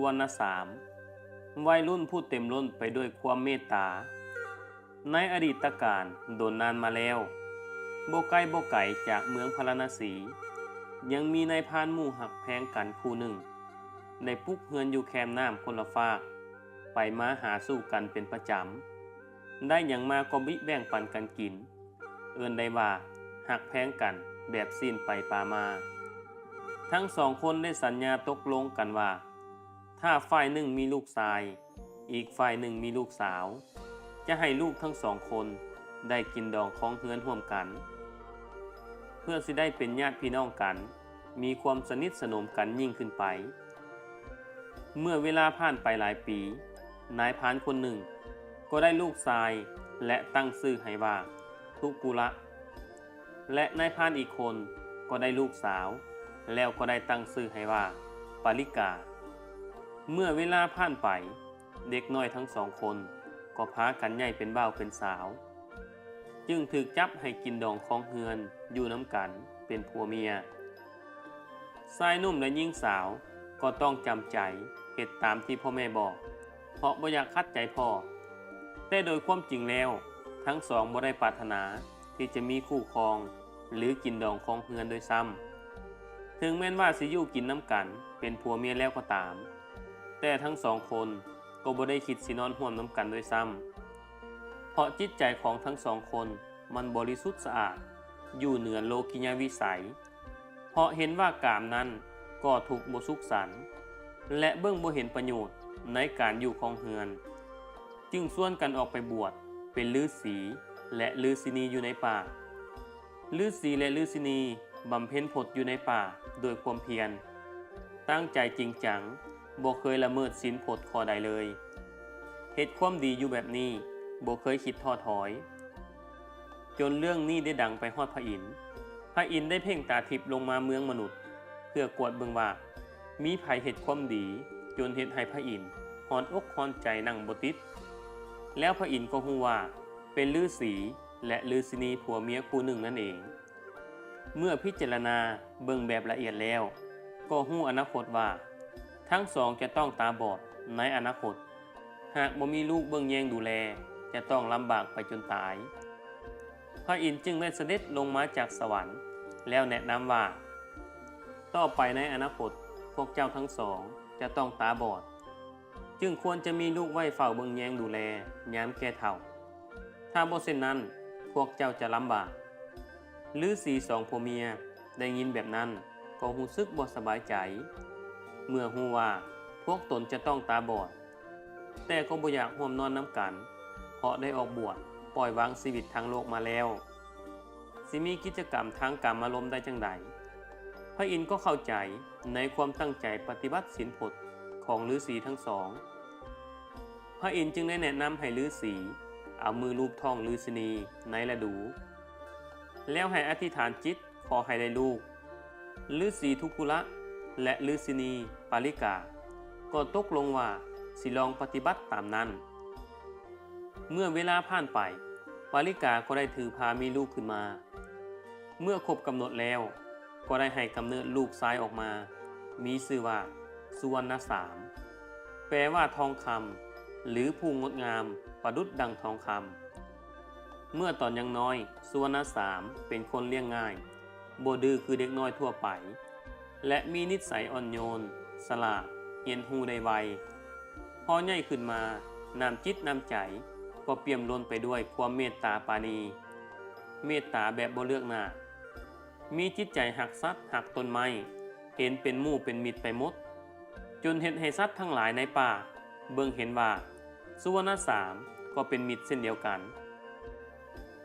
ວັນນະສາມ ໄວລຸ້ນຜູ້ເຕັມລົ້ນໄປດ້ວຍຄວາມເມດຕາ. ໃນອະດີດຕະການດົນນານມາແລ້ວ, ບໍ່ໃກ້ບໍ່ໄກຈາກເມືອງພາລານະສີ, ຍັງມີນາຍພານໝູ່ຮັກແພງກັນຄູ່ໜຶ່ງ ໄດ້ປຸກເຮືອນຢູ່ແຄມນ້ຳຄົນລະຟາກ, ໄປມາຫາສູ່ກັນເປັນປະຈຳ. ໄດ້ຫຍັງມາກໍບິແບ່ງປັນກັນກິນ, ເອີ້ນໄດ້ວ່າຮັກແພງກັນແບບຊີ້ນໄປປາມາ. ທັງສອງຄົນໄດ້ສັນຍາຕົກລົງກັນວ່າ ຖ້າຝ່າຍໜຶ່ງມີລູກຊາຍ, ອີກຝ່າຍໜຶ່ງມີລູກສາວ, ຈະໃຫ້ລູກທັງສອງຄົນໄດ້ກິນດອງຄອງເຮືອນຮ່ວມກັນ, ເພື່ອຊິໄດ້ເປັນຍາດພີ່ນ້ອງກັນ, ມີຄວາມສະໜິດສະໜົມກັນຍິ່ງຂຶ້ນໄປ. ເມື່ອເວລາຜ່ານໄປຫຼາຍປີ, ນາຍພານຄົນໜຶ່ງກໍໄດ້ລູກຊາຍ ແລະ ຕັ້ງຊື່ໃຫ້ວ່າທຸກຸລະ, ແລະ ນາຍພານອີກຄົນກໍໄດ້ລູກສາວ ແລ້ວກໍໄດ້ຕັ້ງຊື່ໃຫ້ວ່າປາລິກາ. ເມື່ອເວລາຜ່ານໄປ, ເດັກນ້ອຍທັງສອງຄົນກໍພາກັນໃຫຍ່ເປັນບ່າວເປັນສາວ, ຈຶ່ງຖືກຈັບໃຫ້ກິນດອງຄອງເຮືອນຢູ່ນຳກັນເປັນຜົວເມຍ. ຊາຍໜຸ່ມ ແລະ ຍິງສາວກໍຕ້ອງຈຳໃຈເຮັດຕາມທີ່ພໍ່ແມ່ບອກ, ເພາະບໍ່ຢາກຂັດໃຈພໍ່. ແຕ່ໂດຍຄວາມຈິງແລ້ວ, ທັງສອງບໍ່ໄດ້ປາດຖະໜາທີ່ຈະມີຄູ່ຄອງ ຫຼື ກິນດອງຄອງເຮືອນດ້ວຍຊ້ຳ. ເຖິງແມ່ນວ່າຊິຢູ່ກິນນຳກັນເປັນຜົວເມຍແລ້ວກໍຕາມ, ແຕ່ທັງສອງຄົນກໍບໍ່ໄດ້ຄິດຊິນອນຮ່ວມນຳກັນດ້ວຍຊ້ຳ, ເພາະຈິດໃຈຂອງທັງສອງຄົນມັນບໍລິສຸດສະອາດ, ຢູ່ເໜືອໂລກິຍະວິໄສ, ເພາະເຫັນວ່າກາມນັ້ນກໍທຸກບໍ່ສຸກສັນ ແລະ ເບິ່ງບໍ່ເຫັນປະໂຫຍດໃນການຢູ່ຄອງເຮືອນ, ຈຶ່ງຊວນກັນອອກໄປບວດເປັນລືສີ ແລະ ລືຊີນີຢູ່ໃນປ່າ. ລືສີ ແລະ ລືຊີນີບຳເພັນພົດຢູ່ໃນປ່າດ້ວຍຄວາມພຽນ, ຕັ້ງໃຈຈິງຈັງ, ບໍ່ເຄີຍລະເມີດສິນພົດຂໍ້ໃດເລີຍ. ເຮັດຄວາມດີຢູ່ແບບນີ້, ບໍ່ເຄີຍຄິດທໍ້ຖອຍ. ຈົນເລື່ອງນີ້ໄດ້ດັງໄປຮອດພະອິນ. ພະອິນໄດ້ເພັ່ງຕາທິບລົງມາເມືອງມະນຸດ ເພື່ອກວດເບິ່ງວ່າ ມີໃຜເຮັດຄວາມດີຈົນເຮັດໃຫ້ພະອິນຮ້ອນອົກຮ້ອນໃຈນັ່ງບໍ່ຕິດ. ແລ້ວພະອິນກໍຮູ້ວ່າເປັນລືສີ ແລະ ລືຊີນີຜົວເມຍຄູ່ໜຶ່ງນັ້ນເອງ. ເມື່ອພິຈາລະນາເບິ່ງແບບລະອຽດແລ້ວ, ກໍຮູ້ອະນາຄົດວ່າ ທັງສອງຈະຕ້ອງຕາບອດໃນອະນາຄົດ. ຫາກບໍ່ມີລູກເບິ່ງແຍງດູແລ, ຈະຕ້ອງລຳບາກໄປຈົນຕາຍ. ພະອິນຈຶ່ງໄດ້ສະເດັດລົງມາຈາກສະຫວັນ ແລ້ວແນະນຳວ່າ, ຕໍ່ໄປໃນອະນາຄົດ, ພວກເຈົ້າທັງສອງຈະຕ້ອງຕາບອດ, ຈຶ່ງຄວນຈະມີລູກໄວ້ເຝົ້າເບິ່ງແຍງດູແລຍາມແກ່ເຖົ້າ. ຖ້າບໍ່ເຊັ່ນນັ້ນ, ພວກເຈົ້າຈະລຳບາກ. ລືສີສອງຜົວເມຍໄດ້ຍິນແບບນັ້ນ ກໍຮູ້ສຶກບໍ່ສະບາຍໃຈ ເມື່ອຮູ້ວ່າພວກຕົນຈະຕ້ອງຕາບອດ, ແຕ່ກໍບໍ່ຢາກຮ່ວມນອນນຳກັນ ເພາະໄດ້ອອກບວດປ່ອຍວາງຊີວິດທາງໂລກມາແລ້ວ, ຊິມີກິດຈະກຳທາງກາມາລົມໄດ້ຈັ່ງໃດ? ພະອິນກໍເຂົ້າໃຈໃນຄວາມຕັ້ງໃຈປະຕິບັດສິນພົດຂອງລືສີທັງສອງ. ພະອິນຈຶ່ງໄດ້ແນະນຳໃຫ້ລືສີເອົາມືລູບທ້ອງລືຊີນີໃນລະດູ, ແລ້ວໃຫ້ອະທິຖານຈິດຂໍໃຫ້ໄດ້ລູກ. ລືສີທຸກຸລະ ແລະ ລືຊີນີປາລິກາ ກໍຕົກລົງວ່າຊິລອງປະຕິບັດຕາມນັ້ນ. ເມື່ອເວລາຜ່ານໄປ, ປາລິກາກໍໄດ້ຖືພາມີລູກຂຶ້ນມາ. ເມື່ອຄົບກຳນົດແລ້ວ, ກໍໄດ້ໃຫ້ກຳເນີດລູກຊາຍອອກມາ, ມີຊື່ວ່າສຸວັນນະສາມ, ແປວ່າທອງຄຳ ຫຼື ຜູ້ງົດງາມປະດຸດດັ່ງທອງຄຳ. ເມື່ອຕອນຍັງນ້ອຍ, ສຸວັນນະສາມເປັນຄົນລ້ຽງງ່າຍ, ບໍ່ດື້ຄືເດັກນ້ອຍທົ່ວໄປ ແລະ ມີນິດໄສອ່ອນໂຍນ, ສະຫຼາດ, ຮຽນຮູ້ໄດ້ໄວ. ພໍໃຫຍ່ຂຶ້ນມາ, ນ້ຳຈິດນ້ຳໃຈກໍປ່ຽມລົ້ນໄປດ້ວຍຄວາມເມດຕາປານີ, ເມດຕາແບບບໍ່ເລືອກໜ້າ, ມີຈິດໃຈຮັກສັດ, ຮັກຕົ້ນໄມ້, ເຫັນເປັນໝູ່ເປັນມິດໄປໝົດ, ຈົນເຮັດໃຫ້ສັດທັງຫຼາຍໃນປ່າເບິ່ງເຫັນວ່າ ສຸວັນນະສາມກໍເປັນມິດເຊັ່ນດຽວກັນ.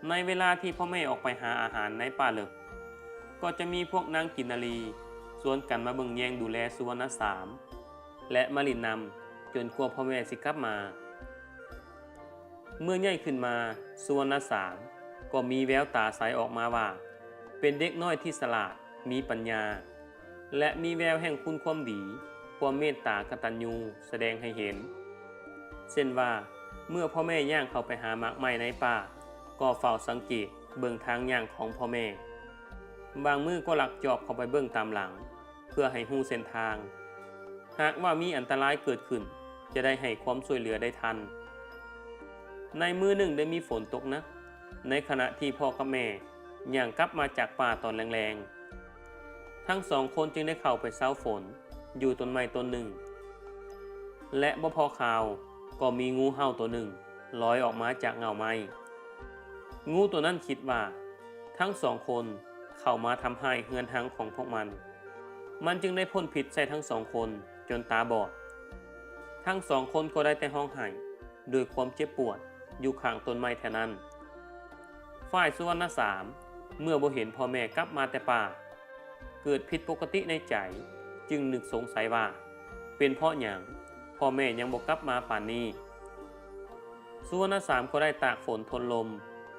ໃນເວລາທີ່ພໍ່ແມ່ອອກໄປຫາອາຫານໃນປ່າເລິກ, ກໍຈະມີພວກນາງກິນນາລີຊວນກັນມາເບິ່ງແຍງດູແລສຸວັນນະສາມ ແລະ ມາຫຼິ້ນນຳຈົນກວ່າພໍ່ແມ່ຊິກັບມາ. ເມື່ອໃຫຍ່ຂຶ້ນມາ, ສຸວັນນະສາມກໍມີແວວຕາໃສອອກມາວ່າ ເປັນເດັກນ້ອຍທີ່ສະຫຼາດ, ມີປັນຍາ ແລະ ມີແວວແຫ່ງຄຸນຄວາມດີ, ຄວາມເມດຕາກະຕັນຍູສະແດງໃຫ້ເຫັນ. ເຊັ່ນວ່າ, ເມື່ອພໍ່ແມ່ຍ່າງເຂົ້າໄປຫາໝາກໄມ້ໃນປ່າ, ກໍເຝົ້າສັງເກດເບິ່ງທາງຍ່າງຂອງພໍ່ແມ່. ບາງມື້ກໍລັກຈອບເຂົ້າໄປເບິ່ງຕາມຫຼັງ ເພື່ອໃຫ້ຮູ້ເສັ້ນທາງ. ຫາກວ່າມີອັນຕະລາຍເກີດຂຶ້ນ ຈະໄດ້ໃຫ້ຄວາມຊ່ວຍເຫຼືອໄດ້ທັນ. ໃນມື້ໜຶ່ງໄດ້ມີຝົນຕົກໜັກ, ໃນຂະນະທີ່ພໍ່ກັບແມ່ຍ່າງກັບມາຈາກປ່າຕອນແລງໆ, ທັງສອງຄົນຈຶ່ງໄດ້ເຂົ້າໄປເຊົາຝົນຢູ່ຕົ້ນໄມ້ຕົ້ນໜຶ່ງ ແລະ ບໍ່ພໍຂ່າວ ກໍມີງູເຫົ່າໂຕໜຶ່ງລອຍອອກມາຈາກເຫງົ້າໄມ້. ງູໂຕນັ້ນຄິດວ່າທັງສອງຄົນເຂົ້າມາທຳຮ້າຍເຮືອນຮັງຂອງພວກມັນ, ມັນຈຶ່ງໄດ້ພົ່ນພິດໃສ່ທັງສອງຄົນຈົນຕາບອດ. ທັງສອງຄົນກໍໄດ້ແຕ່ຮ້ອງໄຫ້ດ້ວຍຄວາມເຈັບປວດຢູ່ຂ້າງຕົ້ນໄມ້ເທົ່ານັ້ນ. ຝ່າຍສຸວັນນະສາມ ເມື່ອບໍ່ເຫັນພໍ່ແມ່ກັບມາແຕ່ປ່າ, ເກີດຜິດປົກກະຕິໃນໃຈ, ຈຶ່ງນຶກສົງໄສວ່າ ເປັນເພາະຫຍັງພໍ່ແມ່ຍັງບໍ່ກັບມາປານນີ້? ສຸວັນນະສາມກໍໄດ້ຕາກຝົນທົນລົມ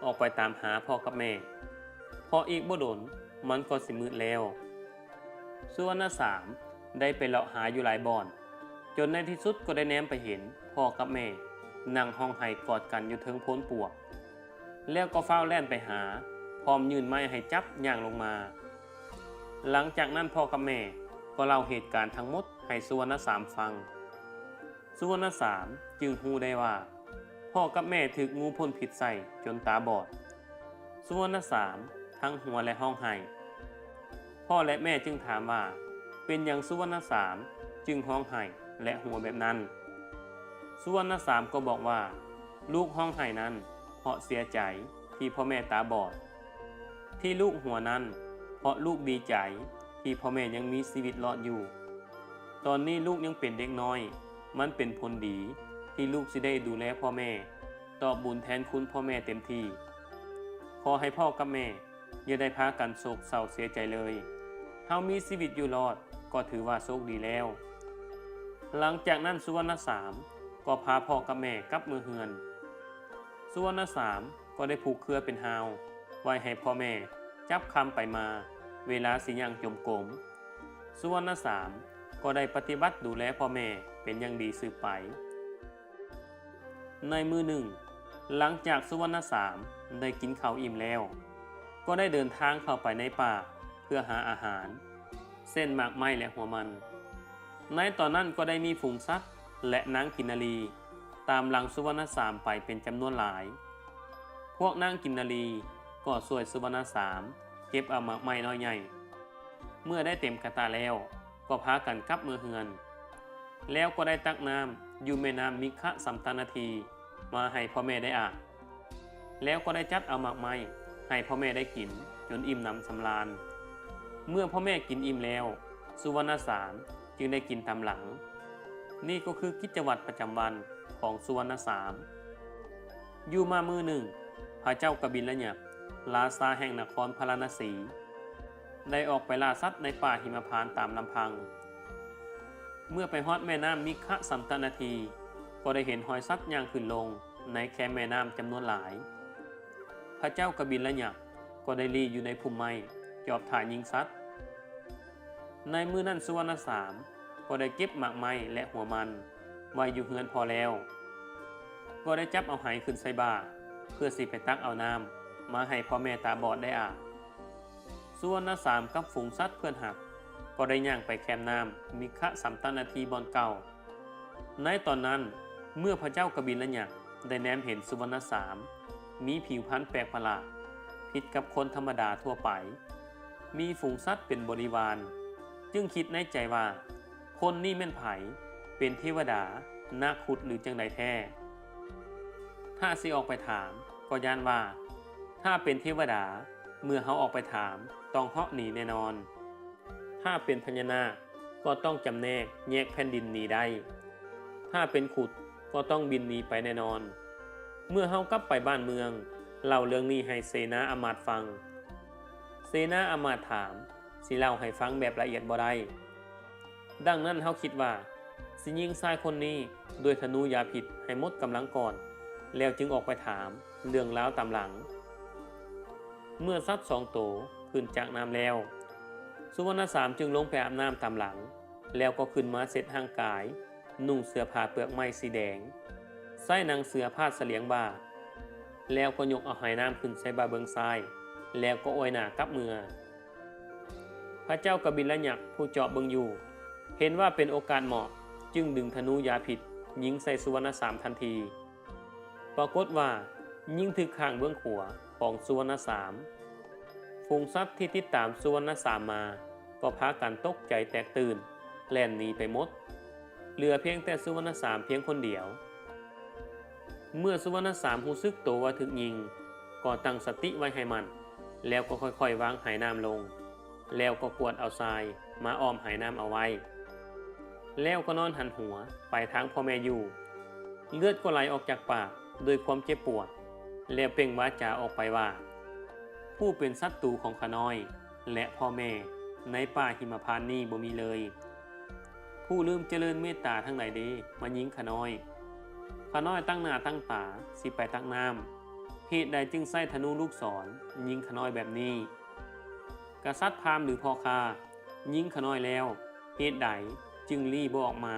ອອກໄປຕາມຫາພໍ່ກັບແມ່, ເພາະອີກບໍ່ດົນມັນກໍຊິມືດແລ້ວ. ສຸວັນນະສາມໄດ້ໄປເລາະຫາຢູ່ຫຼາຍບ່ອນ, ຈົນໃນທີ່ສຸດກໍໄດ້ແນມໄປເຫັນພໍ່ກັບແມ່ນັ່ງຮ້ອງໄຫ້ກອດກັນຢູ່ເທິງໂພນປວກ. ແລ້ວກໍຟ້າວແລ່ນໄປຫາ, ພ້ອມຍື່ນໄມ້ໃຫ້ຈັບຍ່າງລົງມາ. ຫຼັງຈາກນັ້ນພໍ່ກັບແມ່ກໍເລົ່າເຫດການທັງໝົດໃຫ້ສຸວັນນະສາມຟັງ. ສຸວັນນະສາມຈຶ່ງຮູ້ໄດ້ວ່າ ພໍ່ກັບແມ່ຖືກງູພົ່ນພິດໃສ່ຈົນຕາບອດ. ສຸວັນນະສາມທັງຫົວ ແລະ ຮ້ອງໄຫ້. ພໍ່ ແລະ ແມ່ຈຶ່ງຖາມວ່າ ເປັນຫຍັງສຸວັນນະສາມຈຶ່ງຮ້ອງໄຫ້ ແລະ ຫົວແບບນັ້ນ? ສຸວັນນະສາມກໍບອກວ່າ ລູກຮ້ອງໄຫ້ນັ້ນເພາະເສຍໃຈທີ່ພໍ່ແມ່ຕາບອດ, ທີ່ລູກຫົວນັ້ນເພາະລູກດີໃຈທີ່ພໍ່ແມ່ຍັງມີຊີວິດລອດຢູ່. ຕອນນີ້ລູກຍັງເປັນເດັກນ້ອຍ, ມັນເປັນຜົນດີທີ່ລູກຊິໄດ້ດູແລພໍ່ແມ່, ຕອບບຸນແທນຄຸນພໍ່ແມ່ເຕັມທີ່. ຂໍໃຫ້ພໍ່ກັບແມ່ຢ່າໄດ້ພາກັນໂສກເສົ້າເສຍໃຈເລີຍ. ເຮົາມີຊີວິດຢູ່ລອດກໍຖືວ່າໂຊກດີແລ້ວ. ຫຼັງຈາກນັ້ນສຸວັນນະສາມກໍພາພໍ່ກັບແມ່ກັບເມືອເຮືອນ. ສຸວັນນະສາມກໍໄດ້ຜູກເຄືອເປັນຮ່າວໄວ້ໃຫ້ພໍ່ແມ່ຈັບຄຳໄປມາເວລາຊິຍ່າງຈົງກົມ. ສຸວັນນະສາມກໍໄດ້ປະຕິບັດດູແລພໍ່ແມ່ເປັນຢ່າງດີສືບໄປ. ໃນມື້ໜຶ່ງ, ຫຼັງຈາກສຸວັນນະສາມໄດ້ກິນເຂົ້າອີ່ມແລ້ວ, ກໍໄດ້ເດີນທາງເຂົ້າໄປໃນປ່າເພື່ອຫາອາຫານ, ເຊັ່ນໝາກໄມ້ ແລະ ຫົວມັນ. ໃນຕອນນັ້ນກໍໄດ້ມີຝູງສັດ ແລະ ນາງກິນນາລີຕາມຫຼັງສຸວັນນະສາມໄປເປັນຈຳນວນຫຼາຍ. ພວກນາງກິນນາລີກໍຊ່ວຍສຸວັນນະສາມເກັບເອົາໝາກໄມ້ນ້ອຍໃຫຍ່. ເມື່ອໄດ້ເຕັມກະຕະແລ້ວ, ກໍພາກັນກັບເມືອເຮືອນ, ແລ້ວກໍໄດ້ຕັກນ້ຳຢູ່ແມ່ນ້ຳມິຄະສັນຕະນະທີມາໃຫ້ພໍ່ແມ່ໄດ້ອາບ, ແລ້ວກໍໄດ້ຈັດເອົາໝາກໄມ້ໃຫ້ພໍ່ແມ່ໄດ້ກິນຈົນອີ່ມໜຳສຳລານ. ເມື່ອພໍ່ແມ່ກິນອີ່ມແລ້ວ, ສຸວັນນະສາມຈຶ່ງໄດ້ກິນຕາມຫຼັງ. ນີ້ກໍຄືກິດຈະວັດປະຈຳວັນຂອງສຸວັນນະສາມ. ຢູ່ມາມື້ໜຶ່ງ, ພະເຈົ້າກະບິນລະຍັກ, ລາຊາແຫ່ງນະຄອນພາລານະສີ ໄດ້ອອກໄປລ່າສັດໃນປ່າຫິມະພານຕາມລຳພັງ. ເມື່ອໄປຮອດແມ່ນ້ຳມິຄະສັນຕະນະທີ, ກໍໄດ້ເຫັນຮອຍສັດຍ່າງຂຶ້ນລົງໃນແຄມແມ່ນ້ຳຈຳນວນຫຼາຍ. ພະເຈົ້າກະບິນລະຍັກກໍໄດ້ລີ້ຢູ່ໃນພຸ່ມໄມ້ ຈອບຖ້າຍິງສັດ. ໃນມື້ນັ້ນສຸວັນນະສາມກໍໄດ້ເກັບໝາກໄມ້ ແລະ ຫົວມັນໄວ້ຢູ່ເຮືອນພໍແລ້ວ, ກໍໄດ້ຈັບເອົາໄຫຂຶ້ນໃສ່ບ່າ ເພື່ອຊິໄປຕັກເອົານ້ຳມາໃຫ້ພໍ່ແມ່ຕາບອດໄດ້ອາບ. ສຸວັນນະສາມກັບຝູງສັດເພື່ອນຮັກກໍໄດ້ຍ່າງໄປແຄມນ້ຳມິຄະສັນຕະນະທີບ່ອນເກົ່າ. ໃນຕອນນັ້ນ, ເມື່ອພະເຈົ້າກະບິນລະຍັກໄດ້ແນມເຫັນສຸວັນນະສາມມີຜິວພັນແປກປະຫຼາດ, ຜິດກັບຄົນທຳມະດາທົ່ວໄປ, ມີຝູງສັດເປັນບໍລິວານ, ຈຶ່ງຄິດໃນໃຈວ່າ ຄົນນີ້ແມ່ນໃຜ? ເປັນເທວະດາ, ນາກຂຸດ ຫຼື ຈັ່ງໃດແທ້? ຖ້າຊິອອກໄປຖາມ, ກໍຢ້ານວ່າ ຖ້າເປັນເທວະດາ, ເມື່ອເຮົາອອກໄປຖາມ, ຕ້ອງເຫາະໜີແນ່ນອນ. ຖ້າເປັນພະຍານາກ, ກໍຕ້ອງຈຳແນກແຍກແຜ່ນດິນໜີໄດ້. ຖ້າເປັນຂຸດ, ກໍຕ້ອງບິນໜີໄປແນ່ນອນ. ເມື່ອເຮົາກັບໄປບ້ານເມືອງ, ເລົ່າເລື່ອງນີ້ໃຫ້ເສນາອາມາດຟັງ. ເສນາອາມາດຖາມ, ຊິເລົ່າໃຫ້ຟັງແບບລະອຽດບໍ່ໄດ້. ດັ່ງນັ້ນເຮົາຄິດວ່າ ຊິຍິງຊາຍຄົນນີ້ດ້ວຍທະນູຢາພິດໃຫ້ໝົດກຳລັງກ່ອນ, ແລ້ວຈຶ່ງອອກໄປຖາມເລື່ອງລາວຕາມຫຼັງ. ເມື່ອສັດສອງໂຕຂຶ້ນຈາກນ້ຳແລ້ວ, ສຸວັນນະສາມຈຶ່ງລົງໄປອາບນ້ຳຕາມຫຼັງ, ແລ້ວກໍຂຶ້ນມາເຊັດຮ່າງກາຍ, ນຸ່ງເສື້ອຜ້າເປືອກໄມ້ສີແດງ, ໃຊ້ໜັງເສືອພາດສະຫຼຽງບ່າ, ແລ້ວກໍຍົກເອົາໄຫນ້ຳຂຶ້ນໃສ່ບ່າເບື້ອງຊ້າຍ, ແລ້ວກໍອວຍໜ້າກັບເມືອ. ພະເຈົ້າກະບິນລະຍັກຜູ້ເຈາະເບິ່ງຢູ່ ເຫັນວ່າເປັນໂອກາດເໝາະ ຈຶ່ງດຶງທະນູຢາພິດຍິງໃສ່ສຸວັນນະສາມທັນທີ. ປາກົດວ່າຍິງຖືກຂ້າງເບື້ອງຂວາຂອງສຸວັນນະສາມ. ຝູງສັດທີ່ຕິດຕາມສຸວັນນະສາມມາກໍພາກັນຕົກໃຈແຕກຕື່ນ ແລ່ນໜີໄປໝົດ, ເຫຼືອພຽງແຕ່ສຸວັນນະສາມພຽງຄົນດຽວ. ເມື່ອສຸວັນນະສາມຮູ້ສຶກໂຕວ່າຖືກຍິງ, ກໍຕັ້ງສະຕິໄວ້ໃຫ້ໝັ້ນ, ແລ້ວກໍຄ່ອຍໆວາງໄຫນ້ຳລົງ, ແລ້ວກໍກວດເອົາຊາຍມາອ້ອມໄຫນ້ຳເອົາໄວ້, ແລ້ວກໍນອນຫັນຫົວໄປທາງພໍ່ແມ່ຢູ່. ເລືອດກໍໄຫຼອອກຈາກປາກດ້ວຍຄວາມເຈັບປວດ, ແລ້ວເປັ່ງວາຈາອອກໄປວ່າ, ຜູ້ເປັນສັດຕູຂອງຂ້ານ້ອຍ ແລະ ພໍ່ແມ່ໃນປ່າຫິມະພານນີ້ບໍ່ມີເລີຍ. ຜູ້ລືມຈະເລີນເມດຕາທັງຫຼາຍເດ ມາຍິງຂ້ານ້ອຍ. ຂ້ານ້ອຍຕັ້ງໜ້າຕັ້ງຕາຊິໄປຕັກນ້ຳ, ເຫດໃດຈຶ່ງໃຊ້ທະນູລູກສອນຍິງຂ້ານ້ອຍແບບນີ້? ກະສັດພາມ ຫຼື ພໍ່ຂ້າຍິງຂ້ານ້ອຍແລ້ວ ເຫດໃດຈຶ່ງລີ້ບໍ່ອອກມາ?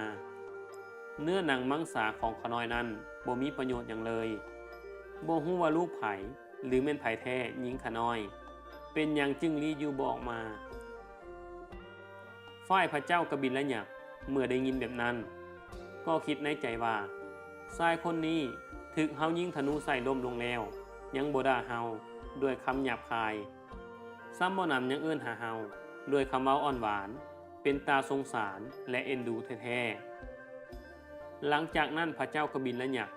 ເນື້ອໜັງມັງສາຂອງຂ້ານ້ອຍນັ້ນບໍ່ມີປະໂຫຍດຫຍັງເລີຍ. ບໍ່ຮູ້ວ່າລູກໃຜ ຫຼື ແມ່ນໃຜແທ້ຍິງຂ້ານ້ອຍ? ເປັນຫຍັງຈຶ່ງລີ້ຢູ່ບໍ່ອອກມາ? ຝ່າຍພະເຈົ້າກະບິນລະຍັກເມື່ອໄດ້ຍິນແບບນັ້ນ ກໍຄິດໃນໃຈວ່າ, ຊາຍຄົນນີ້ຖືກເຮົາຍິງທະນູໃສ່ລົ້ມລົງແລ້ວ ຍັງບໍ່ດ່າເຮົາດ້ວຍຄຳຫຍາບຄາຍ, ຊ້ຳບໍ່ໜຳຍັງເອີ້ນຫາເຮົາດ້ວຍຄຳເວົ້າອ່ອນຫວານ ເປັນຕາສົງສານ ແລະ ເອັນດູແທ້ໆ. ຫຼັງຈາກນັ້ນພະເຈົ້າກະບິນລະຍັກ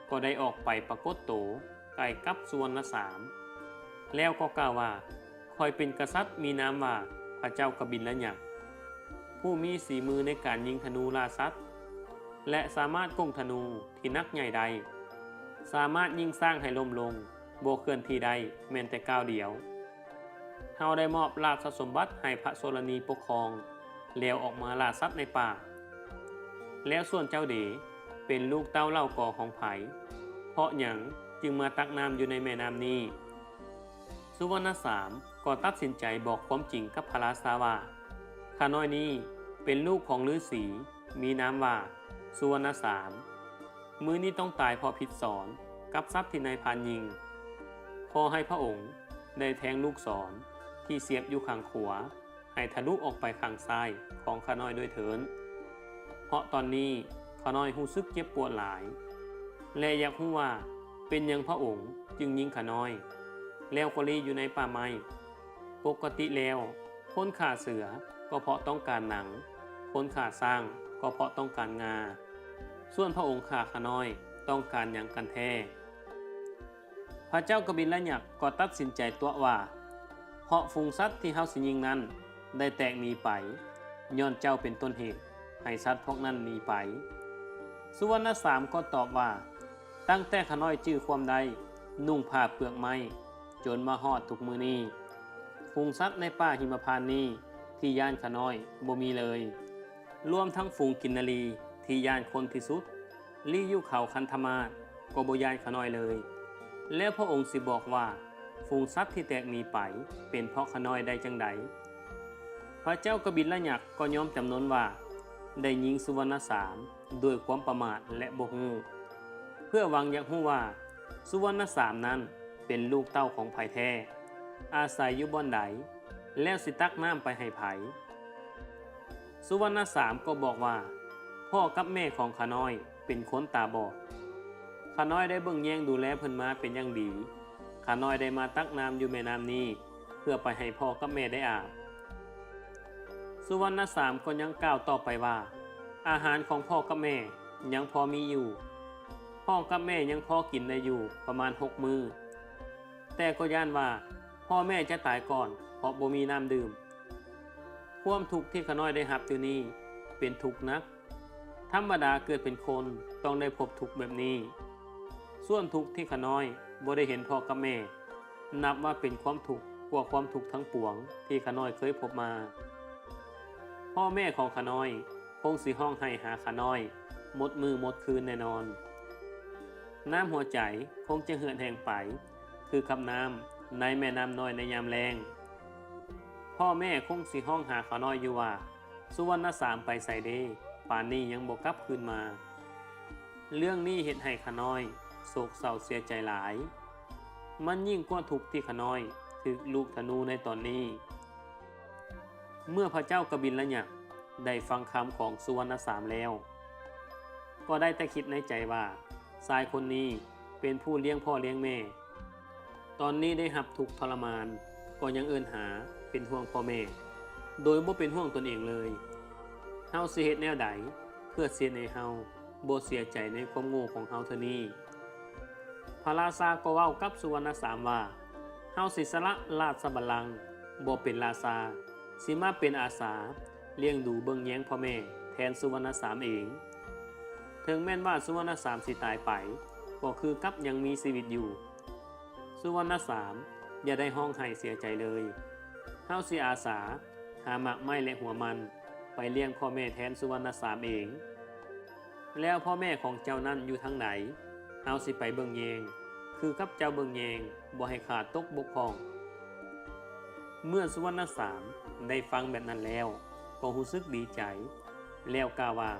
ກໍໄດ້ອອກໄປປາກົດໂຕໃກ້ກັບສຸວັນນະສາມ ແລ້ວກໍກ່າວວ່າ, ຂ້ອຍເປັນກະສັດມີນາມວ່າພະເຈົ້າກະບິນລະຍັກ, ຜູ້ມີສີມືໃນການຍິງທະນູລ່າສັດ ແລະ ສາມາດກົງທະນູທີ່ໜັກໃຫຍ່ໄດ້, ສາມາດຍິງຊ້າງໃຫ້ລົ້ມລົງ ບໍ່ເຄື່ອນທີ່ໄດ້ແມ່ນແຕ່ກ້າວດຽວ. ເຮົາໄດ້ມອບລາຊະສົມບັດໃຫ້ພະໂຊລະນີປົກຄອງ ແລ້ວອອກມາລ່າສັດໃນປ່າ. ແລ້ວສ່ວນເຈົ້າເດ ເປັນລູກເຕົ້າເຫຼົ່າກໍຂອງໃຜ? ເພາະຫຍັງຈຶ່ງມາຕັກນ້ຳຢູ່ໃນແມ່ນ້ຳນີ້? ສຸວັນນະສາມກໍຕັດສິນໃຈບອກຄວາມຈິງກັບພະລາຊາວ່າ, ຂ້ານ້ອຍນີ້ເປັນລູກຂອງລືສີ ມີນາມວ່າສຸວັນນະສາມ. ມື້ນີ້ຕ້ອງຕາຍເພາະຜິດສອນກັບສັດທີ່ນາຍພານຍິງ. ຂໍໃຫ້ພະອົງໄດ້ແທງລູກສອນທີ່ສຽບຢູ່ຂ້າງຂວາ ໃຫ້ທະລຸອອກໄປຂ້າງຊ້າຍຂອງຂ້ານ້ອຍດ້ວຍເທີ້ນ, ເພາະຕອນນີ້ຂ້ານ້ອຍຮູ້ສຶກເຈັບປວດຫຼາຍ ແລະ ຢາກຮູ້ວ່າເປັນຫຍັງພະອົງຈຶ່ງຍິງຂ້ານ້ອຍ ແລ້ວກໍລີ້ຢູ່ໃນປ່າໄມ້. ປົກກະຕິແລ້ວ ຄົນຂ້າເສືອກໍເພາະຕ້ອງການໜັງ, ຄົນຂ້າຊ້າງກໍເພາະຕ້ອງການງາ, ສ່ວນພະອົງຂ້າຂ້ານ້ອຍຕ້ອງການຫຍັງກັນແທ້? ພະເຈົ້າກະບິນລະຍັກກໍຕັດສິນໃຈຕົວະວ່າ, ເພາະຝູງສັດທີ່ເຮົາຊິຍິງນັ້ນໄດ້ແຕກໜີໄປ, ຍ້ອນເຈົ້າເປັນຕົ້ນເຫດໃຫ້ສັດພວກນັ້ນໜີໄປ. ສຸວັນນະສາມກໍຕອບວ່າ, ຕັ້ງແຕ່ຂ້ານ້ອຍຈື່ຄວາມໄດ້, ນຸ່ງຜ້າເປືອກໄມ້, ຈົນມາຮອດທຸກມື້ນີ້, ຝູງສັດໃນປ່າຫິມະພານນີ້ທີ່ຢ້ານຂ້ານ້ອຍບໍ່ມີເລີຍ, ລວມທັງຝູງກິນນາຣີທີ່ຢ້ານຄົນທີ່ສຸດ, ລີ້ຢູ່ເຂົາຄັນທະມາດກໍບໍ່ຢ້ານຂ້ານ້ອຍເລີຍ. ແລ້ວພະອົງຊິບອກວ່າ ຝູງສັດທີ່ແຕກໜີໄປເປັນເພາະຂ້ານ້ອຍໄດ້ຈັ່ງໃດ? ພະເຈົ້າກະບິນລະຍັກກໍຍອມຈຳນົນວ່າ ໄດ້ຍິງສຸວັນນະສາມດ້ວຍຄວາມປະໝາດ ແລະ ບໍ່ຮູ້, ເພື່ອຫວັງຢາກຮູ້ວ່າ ສຸວັນນະສາມນັ້ນເປັນລູກເຕົ້າຂອງໃຜແທ້, ອາໄສຢູ່ບ່ອນໃດ, ແລ້ວຊິຕັກນ້ຳໄປໃຫ້ໃຜ? ສຸວັນນະສາມກໍບອກວ່າ, ພໍ່ກັບແມ່ຂອງຂ້ານ້ອຍເປັນຄົນຕາບອດ. ຂ້ານ້ອຍໄດ້ເບິ່ງແຍງດູແລເພິ່ນມາເປັນຢ່າງດີ. ຂ້ານ້ອຍໄດ້ມາຕັກນ້ຳຢູ່ແມ່ນ້ຳນີ້ ເພື່ອໄປໃຫ້ພໍ່ກັບແມ່ໄດ້ອາບ. ສຸວັນນະສາມກໍຍັງກ່າວຕໍ່ໄປວ່າ, ອາຫານຂອງພໍ່ກັບແມ່ຍັງພໍມີຢູ່. ພໍ່ກັບແມ່ຍັງພໍກິນໄດ້ຢູ່ປະມານຫົກມື້. ແຕ່ກໍຢ້ານວ່າພໍ່ແມ່ຈະຕາຍກ່ອນ ເພາະບໍ່ມີນ້ຳດື່ມ. ຄວາມທຸກທີ່ຂ້ານ້ອຍໄດ້ຮັບຢູ່ນີ້ເປັນທຸກໜັກ. ທຳມະດາເກີດເປັນຄົນຕ້ອງໄດ້ພົບທຸກແບບນີ້. ສ່ວນທຸກທີ່ຂ້ານ້ອຍບໍ່ໄດ້ເຫັນພໍ່ກັບແມ່ ນັບວ່າເປັນຄວາມທຸກກວ່າຄວາມທຸກທັງປວງທີ່ຂ້ານ້ອຍເຄີຍພົບມາ. ພໍ່ແມ່ຂອງຂ້ານ້ອຍຄົງຊິຮ້ອງໄຫ້ຫາຂ້ານ້ອຍໝົດມື້ໝົດຄືນແນ່ນອນ. ນ້ຳຫົວໃຈຄົງຈະເຫືອດແຫ້ງໄປ ຄືກັບນ້ຳໃນແມ່ນ້ຳນ້ອຍໃນຍາມແລ້ງ. ພໍ່ແມ່ຄົງຊິຮ້ອງຫາຂ້ານ້ອຍຢູ່ວ່າ, ສຸວັນນະສາມໄປໃສເດ? ປານນີ້ຍັງບໍ່ກັບຄືນມາ. ເລື່ອງນີ້ເຮັດໃຫ້ຂ້ານ້ອຍໂສກເສົ້າເສຍໃຈຫຼາຍ. ມັນຍິ່ງກວ່າທຸກທີ່ຂ້ານ້ອຍຖືກລູກທະນູໃນຕອນນີ້. ເມື່ອພະເຈົ້າກະບິນລະຍັກ ໄດ້ຟັງຄຳຂອງສຸວັນນະສາມແລ້ວ ກໍໄດ້ແຕ່ຄິດໃນໃຈວ່າ ຊາຍຄົນນີ້ເປັນຜູ້ລ້ຽງພໍ່ລ້ຽງແມ່ ຕອນນີ້ໄດ້ຮັບທຸກທໍລະມານ ກໍຍັງເອີ້ນຫາເປັນຫ່ວງພໍ່ແມ່ ໂດຍບໍ່ເປັນຫ່ວງຕົນເອງເລີຍ. ເຮົາຊິເຮັດແນວໃດ ເພື່ອຊິເຮັດໃຫ້ເຮົາບໍ່ເສຍໃຈໃນຄວາມໂງ່ຂອງເຮົາເທື່ອນີ້? ພະລາຊາກໍເວົ້າກັບສຸວັນນະສາມວ່າ ເຮົາຊິສະຫຼະລາຊະບັນລັງ ບໍ່ເປັນລາຊາ ຊິມາເປັນອາສາລ້ຽງດູເບິ່ງແຍງພໍ່ແມ່ແທນສຸວັນນະສາມເອງ. ເຖິງແມ່ນວ່າສຸວັນນະສາມຊິຕາຍໄປ ກໍຄືກັບຍັງມີຊີວິດຢູ່. ສຸວັນນະສາມ ຢ່າໄດ້ຮ້ອງໄຫ້ເສຍໃຈເລີຍ. ເຮົາຊິອາສາຫາໝາກໄມ້ ແລະ ຫົວມັນ ໄປລ້ຽງພໍ່ແມ່ແທນສຸວັນນະສາມເອງ. ແລ້ວພໍ່ແມ່ຂອງເຈົ້ານັ້ນຢູ່ທາງໃດ? ເຮົາຊິໄປເບິ່ງແຍງ ຄືກັບເຈົ້າເບິ່ງແຍງ ບໍ່ໃຫ້ຂາດຕົກບົກຜ່ອງ. ເມື່ອສຸວັນນະສາມໄດ້ຟັງແບບນັ້ນແລ້ວ ກໍຮູ້ສຶກດີໃຈ ແລ້ວກ່າວວ່າ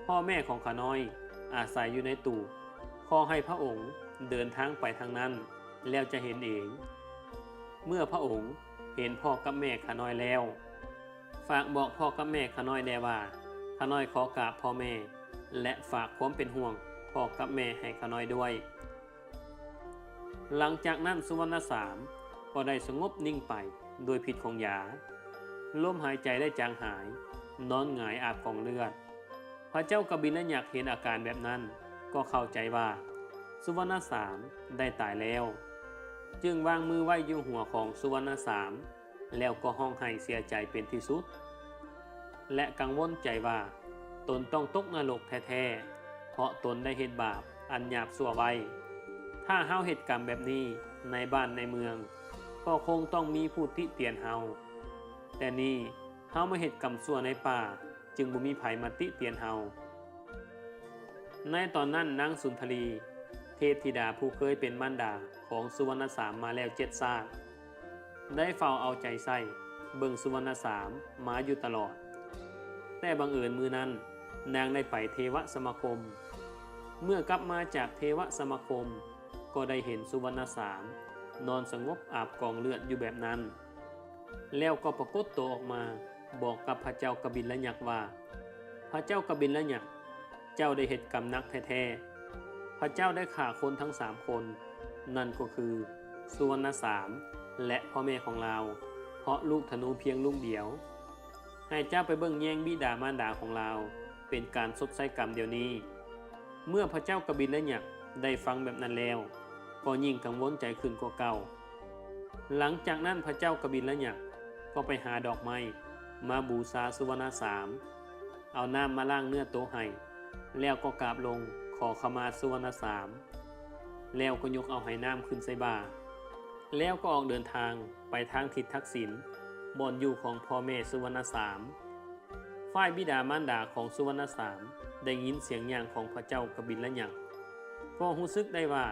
ພໍ່ແມ່ຂອງຂ້ານ້ອຍອາໄສຢູ່ໃນຕູບ ຂໍໃຫ້ພະອົງເດີນທາງໄປທາງນັ້ນ ແລ້ວຈະເຫັນເອງ. ເມື່ອພະອົງເຫັນພໍ່ກັບແມ່ຂ້ານ້ອຍແລ້ວ ຝາກບອກພໍ່ກັບແມ່ຂ້ານ້ອຍແດ່ວ່າ ຂ້ານ້ອຍຂໍກາບພໍ່ແມ່ ແລະ ຝາກຄວາມເປັນຫ່ວງພໍ່ກັບແມ່ໃຫ້ຂ້ານ້ອຍດ້ວຍ. ຫຼັງຈາກນັ້ນສຸວັນນະສາມກໍໄດ້ສະຫງົບນິ່ງໄປໂດຍພິດຂອງຢາ. ລົມຫາຍໃຈໄດ້ຈາງຫາຍ, ນອນຫງາຍອາບກອງເລືອດ. ພະເຈົ້າກະບິນລະຍັກເຫັນອາການແບບນັ້ນ ກໍເຂົ້າໃຈວ່າສຸວັນນະສາມໄດ້ຕາຍແລ້ວ, ຈຶ່ງວາງມືໄວ້ຢູ່ຫົວຂອງສຸວັນນະສາມ ແລ້ວກໍຮ້ອງໄຫ້ເສຍໃຈເປັນທີ່ສຸດ ແລະ ກັງວົນໃຈວ່າຕົນຕ້ອງຕົກນະລົກແທ້ໆ ເພາະຕົນໄດ້ເຮັດບາບອັນຫຍາບຊົ່ວໄວ້. ຖ້າເຮົາເຮັດກຳແບບນີ້ໃນບ້ານໃນເມືອງ ກໍຄົງຕ້ອງມີຜູ້ຕິຕຽນເຮົາ, ແຕ່ນີ້ເຮົາມາເຮັດກຳຊົ່ວໃນປ່າ ຈຶ່ງບໍ່ມີໃຜມາຕິຕຽນເຮົາ. ໃນຕອນນັ້ນນາງສຸນທະລີ ເທບທິດາຜູ້ເຄີຍເປັນມານດາຂອງສຸວັນນະສາມມາແລ້ວເຈັດຊາດ ໄດ້ເຝົ້າເອົາໃຈໃສ່ເບິ່ງສຸວັນນະສາມມາຢູ່ຕະຫຼອດ. ແຕ່ບັງເອີນມື້ນັ້ນນາງໄດ້ໄປເທວະສະມາຄົມ. ເມື່ອກັບມາຈາກເທວະສະມາຄົມ ກໍໄດ້ເຫັນສຸວັນນະສາມນອນສະຫງົບອາບກອງເລືອດຢູ່ແບບນັ້ນ. ແລ້ວກໍປາກົດໂຕອອກມາ ບອກກັບພະເຈົ້າກະບິນລະຍັກວ່າ, ພະເຈົ້າກະບິນລະຍັກ, ເຈົ້າໄດ້ເຮັດກຳໜັກແທ້ໆ. ພະເຈົ້າໄດ້ຂ້າຄົນທັງສາມຄົນ, ນັ້ນກໍຄືສຸວັນນະສາມ ແລະ ພໍ່ແມ່ຂອງລາວ, ເພາະລູກທະນູພຽງລູກດຽວ. ໃຫ້ເຈົ້າໄປເບິ່ງແຍງບິດາມານດາຂອງລາວ ເປັນການຊົດໃຊ້ກຳດຽວນີ້. ເມື່ອພະເຈົ້າກະບິນລະຍັກໄດ້ຟັງແບບນັ້ນແລ້ວ ກໍຍິ່ງກັງວົນໃຈຂຶ້ນກວ່າເກົ່າ. ຫຼັງຈາກນັ້ນພະເຈົ້າກະບິນລະຍັກກໍໄປຫາດອກໄມ້ມາບູຊາສຸວັນນະສາມ, ເອົານ້ຳມາລ້າງເນື້ອໂຕໃຫ້, ແລ້ວກໍກາບລົງຂໍຂະມາສຸວັນນະສາມ, ແລ້ວກໍຍົກເອົາໄຫນ້ຳຂຶ້ນໃສ່ບ່າ, ແລ້ວກໍອອກເດີນທາງໄປທາງທິດທັກສິນ, ບ່ອນຢູ່ຂອງພໍ່ແມ່ສຸວັນນະສາມ. ຝ່າຍບິດາມານດາຂອງສຸວັນນະສາມໄດ້ຍິນສຽງຍ່າງຂອງພະເຈົ້າກະບິນລະຍັກ ກໍຮູ້ສຶກໄດ້ວ່າ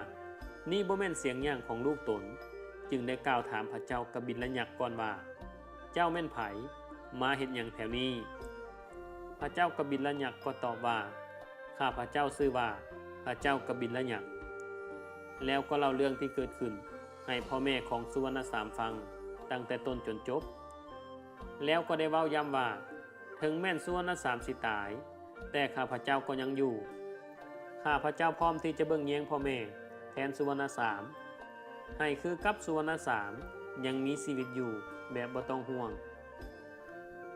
ນີ້ບໍ່ແມ່ນສຽງຍ່າງຂອງລູກຕົນ, ຈຶ່ງໄດ້ກ່າວຖາມພະເຈົ້າກະບິນລະຍັກກ່ອນວ່າ, ເຈົ້າແມ່ນໃຜ? ມາເຮັດຫຍັງແຖວນີ້? ພະເຈົ້າກະບິນລະຍັກກໍຕອບວ່າ, ຂ້າພະເຈົ້າຊື່ວ່າພະເຈົ້າກະບິນລະຍັກ. ແລ້ວກໍເລົ່າເລື່ອງທີ່ເກີດຂຶ້ນໃຫ້ພໍ່ແມ່ຂອງສຸວັນນະສາມຟັງຕັ້ງແຕ່ຕົ້ນຈົນຈົບ. ແລ້ວກໍໄດ້ເວົ້າຢ້ຳວ່າ, ເຖິງແມ່ນສຸວັນນະສາມຊິຕາຍ, ແຕ່ຂ້າພະເຈົ້າກໍຍັງຢູ່. ຂ້າພະເຈົ້າພ້ອມທີ່ຈະເບິ່ງແຍງພໍ່ແມ່ແທນສຸວັນນະສາມ, ໃຫ້ຄືກັບສຸວັນນະສາມຍັງມີຊີວິດຢູ່ແບບບໍ່ຕ້ອງຫ່ວງ.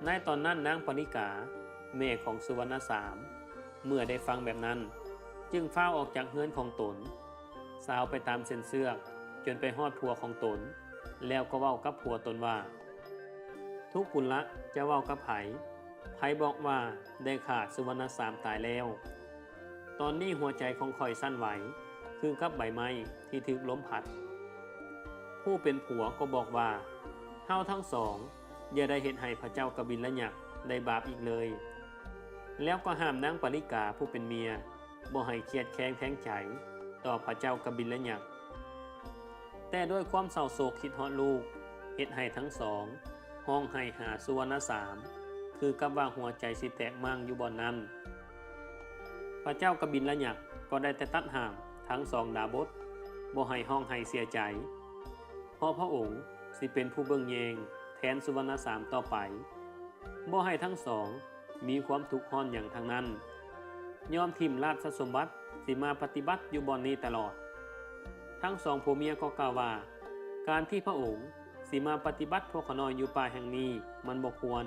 ໃນຕອນນັ້ນນາງປາລິກາ, ແມ່ຂອງສຸວັນນະສາມ, ເມື່ອໄດ້ຟັງແບບນັ້ນ, ຈຶ່ງຟ້າວອອກຈາກເຮືອນຂອງຕົນ, ຊາວໄປຕາມເສັ້ນເຊືອກ, ຈົນໄປຮອດຜົວຂອງຕົນ, ແລ້ວກໍເວົ້າກັບຜົວຕົນວ່າ, ທຸກຸນລະ ເຈົ້າເວົ້າກັບໃຜ? ໃຜບອກວ່າໄດ້ຂ້າສຸວັນນະສາມຕາຍແລ້ວ? ຕອນນີ້ຫົວໃຈຂອງຂ້ອຍສັ່ນໄຫວ ຄືກັບໃບໄມ້ທີ່ຖືກລົມພັດ. ຜູ້ເປັນຜົວກໍບອກວ່າ, ເຮົາທັງສອງຢ່າໄດ້ເຮັດໃຫ້ພະເຈົ້າກະບິນລະຍັກໄດ້ບາບອີກເລີຍ. ແລ້ວກໍຫ້າມນາງປາລິກາຜູ້ເປັນເມຍ ບໍ່ໃຫ້ຄຽດແຄງແທງໃຈຕໍ່ພະເຈົ້າກະບິນລະຍັກ. ແຕ່ດ້ວຍຄວາມເສົ້າໂສກຄິດຮອດລູກ ເຮັດໃຫ້ທັງສອງຮ້ອງໄຫ້ຫາສຸວັນນະສາມ ຄືກັບວ່າຫົວໃຈຊິແຕກມ້າງຢູ່ບ່ອນນັ້ນ. ພະເຈົ້າກະບິນລະຍັກກໍໄດ້ແຕ່ຕັດຫ້າມທັງສອງດາບົດ ບໍ່ໃຫ້ຮ້ອງໄຫ້ເສຍໃຈ, ເພາະພະອົງຊິເປັນຜູ້ເບິ່ງແຍງແທນສຸວັນນະສາມຕໍ່ໄປ, ບໍ່ໃຫ້ທັງສອງ ມີຄວາມທຸກຮ້ອນຫຍັງທັງນັ້ນ, ຍອມຖິ້ມລາຊະສົມບັດ ຊິມາປະຕິບັດຢູ່ບ່ອນນີ້ຕະຫຼອດ. ທັງສອງຜົວເມຍກໍກ່າວວ່າ ການທີ່ພະອົງຊິມາປະຕິບັດພວກຂ້ານ້ອຍຢູ່ປ່າແຫ່ງນີ້ມັນບໍ່ຄວນ,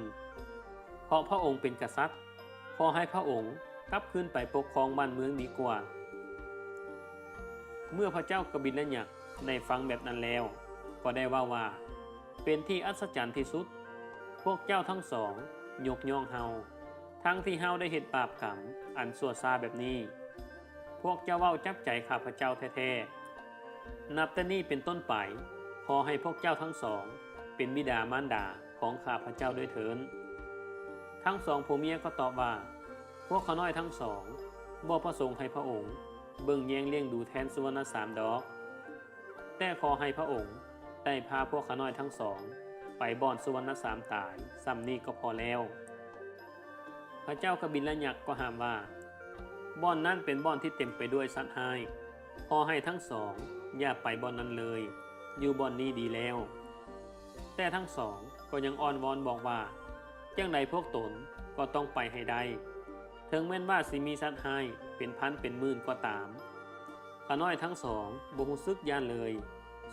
ເພາະພະອົງເປັນກະສັດ, ຂໍໃຫ້ພະອົງກັບຄືນໄປປົກຄອງບ້ານເມືອງດີກວ່າ. ເມື່ອພະເຈົ້າກະບິນລະຍັກໄດ້ຟັງແບບນັ້ນແລ້ວ ກໍໄດ້ເວົ້າວ່າ, ເປັນທີ່ອັດສະຈັນທີ່ສຸດ, ພວກເຈົ້າທັງສອງຍົກຍ້ອງເຮົາ, ທັງທີ່ເຮົາໄດ້ເຮັດບາບກຳອັນຊົ່ວຊ້າແບບນີ້. ພວກເຈົ້າເວົ້າຈັບໃຈຂ້າພະເຈົ້າແທ້ໆ. ນັບແຕ່ນີ້ເປັນຕົ້ນໄປ, ຂໍໃຫ້ພວກເຈົ້າທັງສອງເປັນບິດາມານດາຂອງຂ້າພະເຈົ້າດ້ວຍເທີ້ນ. ທັງສອງຜົວເມຍກໍຕອບວ່າ, ພວກຂ້ານ້ອຍທັງສອງບໍ່ປະສົງໃຫ້ພະອົງເບິ່ງແຍງລ້ຽງດູແທນສຸວັນນະສາມດອກ, ແຕ່ຂໍໃຫ້ພະອົງໄດ້ພາພວກຂ້ານ້ອຍທັງສອງໄປບ່ອນສຸວັນນະສາມຕາຍ, ສ່ຳນີ້ກໍພໍແລ້ວ. ພະເຈົ້າກະບິນລະຍັກກໍຫ້າມວ່າ, ບ່ອນນັ້ນເປັນບ່ອນທີ່ເຕັມໄປດ້ວຍສັດຮ້າຍ, ຂໍໃຫ້ທັງສອງຢ່າໄປບ່ອນນັ້ນເລີຍ, ຢູ່ບ່ອນນີ້ດີແລ້ວ. ແຕ່ທັງສອງກໍຍັງອ້ອນວອນບອກວ່າ, ຈັ່ງໃດພວກຕົນກໍຕ້ອງໄປໃຫ້ໄດ້, ເຖິງແມ່ນວ່າຊິມີສັດຮ້າຍເປັນພັນເປັນໝື່ນກໍຕາມ. ຂ້ານ້ອຍທັງສອງບໍ່ຮູ້ສຶກຢ້ານເລີຍ,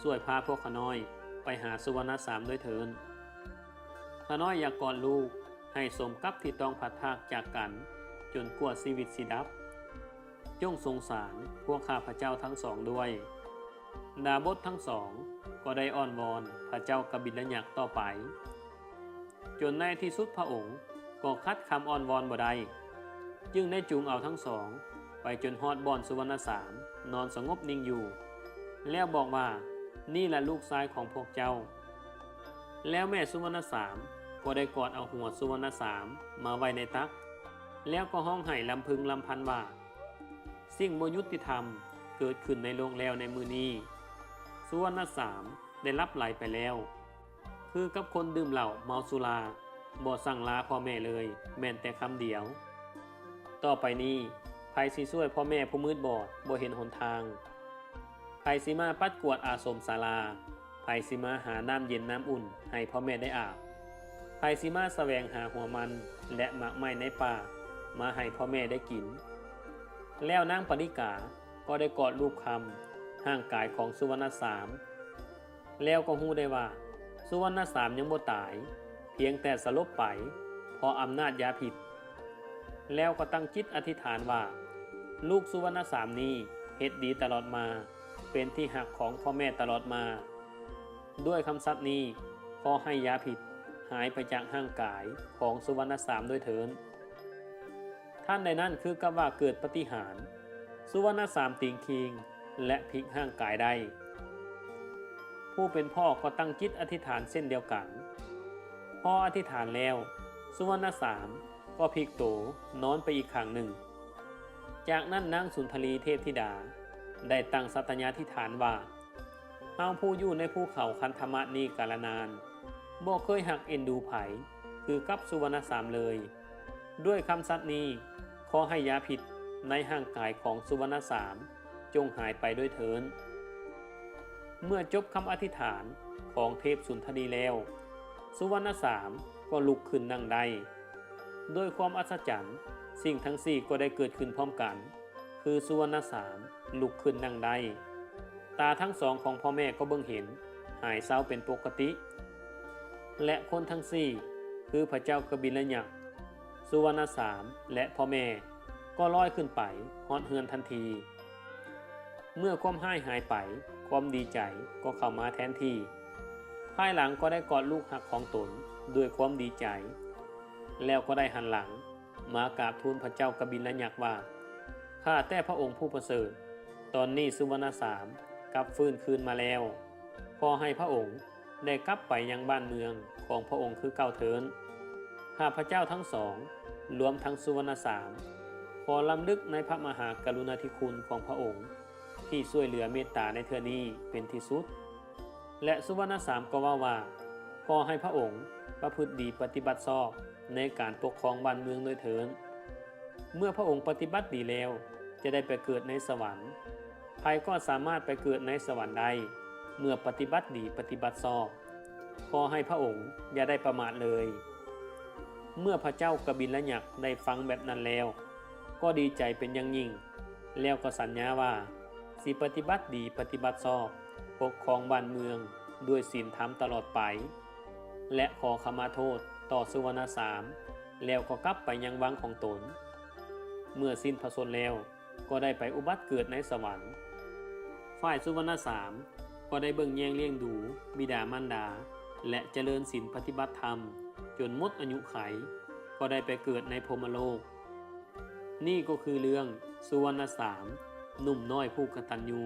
ຊ່ວຍພາພວກຂ້ານ້ອຍໄປຫາສຸວັນນະສາມດ້ວຍເທີ້ນ. ຂ້ານ້ອຍຢາກກອດລູກ, ໃຫ້ສົມກັບທີ່ຕ້ອງພັດພາກຈາກກັນຈົນກວ່າຊີວິດຊິດັບ. ຈົ່ງສົງສານພວກຂ້າພະເຈົ້າທັງສອງດ້ວຍ. ດາບົດທັງສອງກໍໄດ້ອ້ອນວອນພະເຈົ້າກະບິນລະຍັກຕໍ່ໄປ, ຈົນໃນທີ່ສຸດພະອົງກໍຂັດຄຳອ້ອນວອນບໍ່ໄດ້, ຈຶ່ງໄດ້ຈູງເອົາທັງສອງໄປຈົນຮອດບ່ອນສຸວັນນະສາມນອນສະຫງົບນິ່ງຢູ່, ແລ້ວບອກວ່າ, ນີ້ລະລູກຊາຍຂອງພວກເຈົ້າ. ແລ້ວແມ່ສຸວັນນະສາມກໍໄດ້ກອດເອົາຫົວສຸວັນນະສາມມາໄວ້ໃນຕັກ, ແລ້ວກໍຮ້ອງໄຫ້ລຳເພິງລຳພັນວ່າ, ສິ່ງບໍ່ຍຸຕິທຳເກີດຂຶ້ນໃນໂລກແລ້ວໃນມື້ນີ້. ສຸວັນນະສາມໄດ້ຫຼັບໄຫຼໄປແລ້ວ, ຄືກັບຄົນດື່ມເຫຼົ້າເມົາສຸລາ, ບໍ່ສັ່ງລາພໍ່ແມ່ເລີຍ ແມ່ນແຕ່ຄຳດຽວ. ຕໍ່ໄປນີ້, ໃຜຊິຊ່ວຍພໍ່ແມ່ຜູ້ມືດບອດບໍ່ເຫັນຫົນທາງ? ໃຜຊິມາປັດກວາດອາສົມສາລາ? ໃຜຊິມາຫານ້ຳເຢັນນ້ຳອຸ່ນໃຫ້ພໍ່ແມ່ໄດ້ອາບ? ໃຜຊິມາສະແຫວງຫາຫົວມັນ ແລະ ໝາກໄມ້ໃນປ່າມາໃຫ້ພໍ່ແມ່ໄດ້ກິນ? ແລ້ວນາງປາລິກາກໍໄດ້ກອດລູບຄຳຮ່າງກາຍຂອງສຸວັນນະສາມ, ແລ້ວກໍຮູ້ໄດ້ວ່າສຸວັນນະສາມຍັງບໍ່ຕາຍ, ພຽງແຕ່ສະຫຼົບໄປເພາະອຳນາດຢາພິດ. ແລ້ວກໍຕັ້ງຈິດອະທິຖານວ່າ, ລູກສຸວັນນະສາມນີ້ເຮັດດີຕະຫຼອດມາ, ເປັນທີ່ຮັກຂອງພໍ່ແມ່ຕະຫຼອດມາ. ດ້ວຍຄຳສັດນີ້, ຂໍໃຫ້ຢາພິດຫາຍໄປຈາກຮ່າງກາຍຂອງສຸວັນນະສາມດ້ວຍເທີ້ນ. ທັນໃດນັ້ນຄືກັບວ່າເກີດປາຕິຫານ, ສຸວັນນະສາມຕີງຄີງ ແລະ ພິກຮ່າງກາຍໄດ້. ຜູ້ເປັນພໍ່ກໍຕັ້ງຈິດອະທິຖານເຊັ່ນດຽວກັນ. ພໍອະທິຖານແລ້ວ, ສຸວັນນະສາມກໍພິກໂຕນອນໄປອີກຂ້າງໜຶ່ງ. ຈາກນັ້ນນາງສຸນທະລີເທບທິດາໄດ້ຕັ້ງສັດຕະຍາທິຖານວ່າ, ເຮົາຜູ້ຢູ່ໃນພູເຂົາຄັນທະມາດນີ້ກາລະນານ, ບໍ່ເຄີຍຮັກເອັນດູໃຜຄືກັບສຸວັນນະສາມເລີຍ. ດ້ວຍຄຳສັດນີ້, ຂໍໃຫ້ຢາພິດໃນຮ່າງກາຍຂອງສຸວັນນະສາມຈົ່ງຫາຍໄປດ້ວຍເທີ້ນ. ເມື່ອຈົບຄຳອະທິຖານຂອງເທບສຸນທະລີແລ້ວ, ສຸວັນນະສາມກໍລຸກຂຶ້ນນັ່ງໄດ້. ດ້ວຍຄວາມອັດສະຈັນ, ສິ່ງທັງສີ່ກໍໄດ້ເກີດຂຶ້ນພ້ອມກັນ, ຄືສຸວັນນະສາມລຸກຂຶ້ນນັ່ງໄດ້. ຕາທັງສອງຂອງພໍ່ແມ່ກໍເບິ່ງເຫັນ, ຫາຍເຊົາເປັນປົກກະຕິ. ແລະ ຄົນທັງສີ່, ຄືພະເຈົ້າກະບິນລະຍັກ, ສຸວັນນະສາມ ແລະ ພໍ່ແມ່ ກໍລອຍຂຶ້ນໄປຮອດເຮືອນທັນທີ. ເມື່ອຄວາມຮ້າຍຫາຍໄປ, ຄວາມດີໃຈກໍເຂົ້າມາແທນທີ່. ພາຍຫຼັງກໍໄດ້ກອດລູກຮັກຂອງຕົນດ້ວຍຄວາມດີໃຈ, ແລ້ວກໍໄດ້ຫັນຫຼັງມາກາບທູນພະເຈົ້າກະບິນລະຍັກວ່າ, ຂ້າແຕ່ພະອົງຜູ້ປະເສີດ, ຕອນນີ້ສຸວັນນະສາມກັບຟື້ນຄືນມາແລ້ວ. ຂໍໃຫ້ພະອົງ ໄດ້ກັບໄປຍັງບ້ານເມືອງຂອງພະອົງຄືເກົ່າເທີ້ນ. ຂ້າພະເຈົ້າທັງສອງ, ລວມທັງສຸວັນນະສາມ, ຂໍລຳລຶກໃນພະມະຫາກະລຸນາທິຄຸນຂອງພະອົງ ທີ່ຊ່ວຍເຫຼືອເມດຕາໃນເທື່ອນີ້ເປັນທີ່ສຸດ. ແລະ ສຸວັນນະສາມກໍເວົ້າວ່າ, ຂໍໃຫ້ພະອົງປະພຶດດີປະຕິບັດຊອບໃນການປົກຄອງບ້ານເມືອງດ້ວຍເທີ້ນ. ເມື່ອພະອົງປະຕິບັດດີແລ້ວ, ຈະໄດ້ໄປເກີດໃນສະຫວັນ. ໃຜກໍສາມາດໄປເກີດໃນສະຫວັນໄດ້ ເມື່ອປະຕິບັດດີປະຕິບັດຊອບ. ຂໍໃຫ້ພະອົງຢ່າໄດ້ປະໝາດເລີຍ. ເມື່ອພະເຈົ້າກະບິນລະຍັກໄດ້ຟັງແບບນັ້ນແລ້ວ ກໍດີໃຈເປັນຢ່າງຍິ່ງ ແລ້ວກໍສັນຍາວ່າ ຊິປະຕິບັດດີປະຕິບັດຊອບ ປົກຄອງບ້ານເມືອງດ້ວຍສິນທຳຕະຫຼອດໄປ ແລະ ຂໍຂະມາໂທດຕໍ່ສຸວັນນະສາມ ແລ້ວກໍກັບໄປຍັງວັງຂອງຕົນ. ເມື່ອສິ້ນພະຊົນແລ້ວ ກໍໄດ້ໄປອຸບັດເກີດໃນສະຫວັນ. ຝ່າຍສຸວັນນະສາມ ກໍໄດ້ເບິ່ງແຍງລ້ຽງດູບິດາມານດາ ແລະ ຈະເລີນສິນປະຕິບັດທຳຈົນໝົດອາຍຸໄຂ ກໍໄດ້ໄປເກີດໃນພົມມະໂລກ. ນີ້ກໍຄືເລື່ອງສຸວັນນະສາມ ໜຸ່ມນ້ອຍຜູ້ກະຕັນຍູ.